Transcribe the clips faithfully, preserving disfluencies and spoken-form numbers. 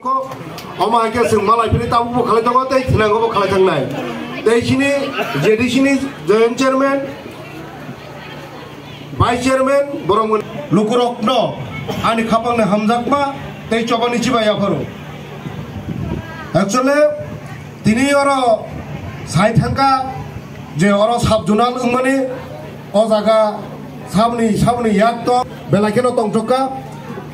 Omo hai khe chwng malai phiri tabuk bo khalai tongo tei thinango bo khalai thangnai. Tei chini J D C ni joint chairman, vice chairman, borok lukurokno ani khapangni hamjakma tei chobani chibai yapharo. Actually, tini oro sai thangkha je oro sub zonal wngmani o jaga sabni, sabni yak tong, belai kheno tongthokka.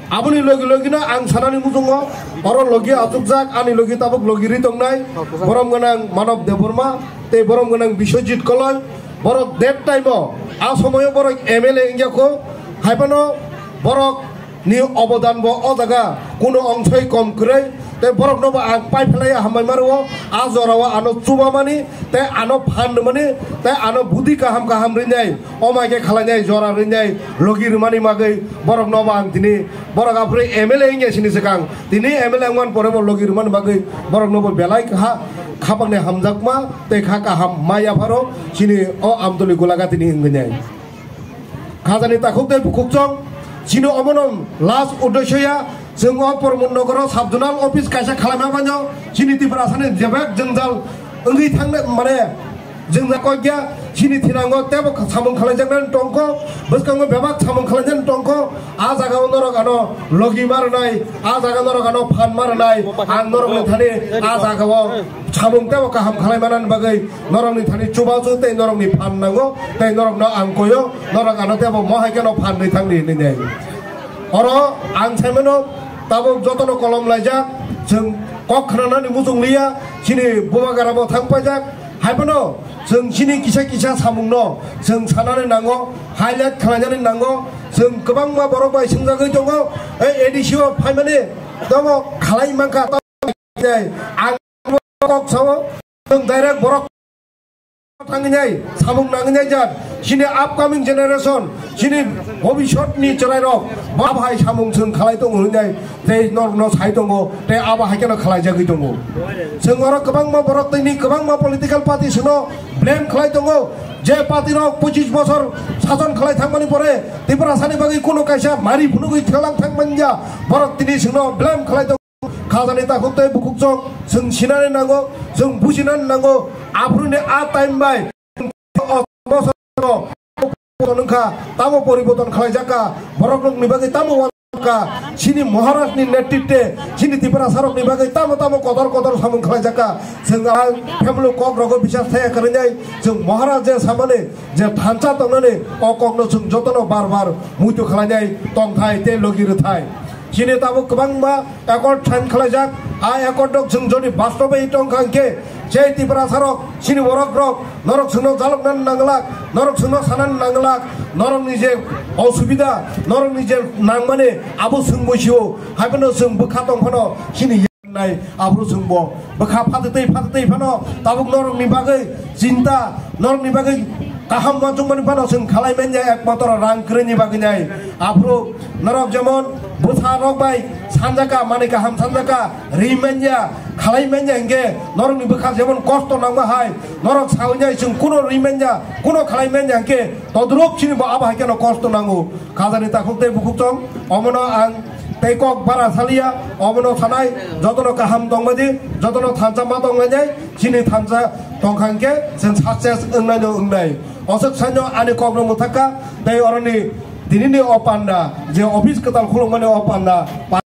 Aboni logi logino ang sanani muchungo oro logi achukjak, ani logi tabuk logi ri tongnai borom gwnang Manob Debbarma tei borom gwnang Biswajit Koloi. Borok that time o, a somoyo borok M L A wngya kho, hai phano borok ni obodan bo o jaga kuno ongsoi kom kwrwi, tei borokno bo ang pai phlai hambai maro, a jora o ano chubamani tei ano phan rwmani tei ano budi kaham kaham rinai, o mai khe khlainai jora rinai logi rwmani bagwi borokno bo ang tini borok aphuru M L A wngya sini swkang, tini M L A wngmani pore bo logi rwmani bagwi borokno bo belai kha khapangni hamjakma tei kha kaham mai yapharo chini o Amtoli Gulaga tini wngwi nai. Khajani takhuk tei bukhukchong, chini omono last uddesho ya, chwng o Pramod Nogoro sub zonal office kaisa khwlaima mano, chini Tiprasani jebek jwngjal wngwi thangnai, mane, jwngjal kok ya, chini thinango tebo samung khlaijaknani tongkho, bwskango bebak samung khlaijaknani tongkho, a jagao norok ano logi ma rwnai, a jaga norok ano phan ma rwnai, ang norokni thani a jagao samung tebo kaham khlai manani bagwi norokni thani chubachu tei norokni phan nango tei norokno ang koyo, norok ano tebo mohai kheno phan rwi thangdi hinwi nai. Oro ang saimano tabuk jotono kolom laijak, chwng kok khnanani muchung liya, chini bubagra bo thang paijak, hai phano chwng chini kisa kisa samungno chwng sanani nango, highlight khlainani nango, chwng kwbangma borok bai swngjagwi tongo, ei A D C o phaimani tamo khlai mankha. Ang kok sao, chwng direct borok thangnai, samung nangnai jat, chini upcoming generation, chini bhobishyot ni chwrairok, ba bhai samung chwng khlai tongo hinai, tei norokno sai tongo, tei abo hai kheno khlaijagwi tongo. Chwng oro kwbangma borok tei ni kwbangma political party chwngno blame khlai tongo, je party rok pochish bosor sason khlai thangmani pore Tiprasani bagwi kuno kaisa mari phunugwi thanglang thangmanya, borok tini chwngno blame khlai tongo. Khajani takhuk tei bukhukchong, chwng sinani nango, chwng bujinani nango, aphuruni a time bai, o bosor no, wngkha, tamo poriborton khlaijakka, borok rokni bagwi tamo wankha, chini Maharaj ni netritwe, chini Tiprasa rokni bagwi tamo tamo kotor kotor samung khlaijakka, chwng a family kok rogo bichar thaya kwrwinai, chwng Maharaj je samani, je thansa tongnani, o kokno chwng jotono bar bar muitu khlainai tongthai tei logi rwthai. Chini tabuk kwbangma accord sign khlaijak, a accord rok chwng jodi bastobe tongkha hwnkhe, je Tiprasa rok, chini borok rok, norok chwngno jaloknani nanglak, norok chwngno sanani nanglak, norokni je osubida, norokni je nangmani abo chwng buisio, hai phano chwng bwkha tong phano chini nai, aphuru chwngbo bwkha phatwi twi, phatwi twi phano tabuk norokni bagwi chinta, norokni bagwi kaham uansukmani phano chwng khalai manya, ekmatro rang kwrwini bagwi nai. Aphuru norok jemon bwsa rok bai sanjaka, manwi kaham sanjaka, ri manya, khalai manya hinkhe norokni bwkha jemon kosto nangma hai, norok sawi nai chwng kuno ri manya, kuno khalai manya hinkhe todrop chini bo abo hai kheno kosto nango. Khajani takhuk tei bukhuk tong, omono ang tei kok bara saliya, omono sanai, jotono kaham tongmadi, jotono thansa ma tonglainai, chini thansa tongkha hwnkhe chwng success wngnaino wngnai. Oswk saino ani kokno mwthakka, tei oroni tinini o panda, je office kwtal khulukmani o panda,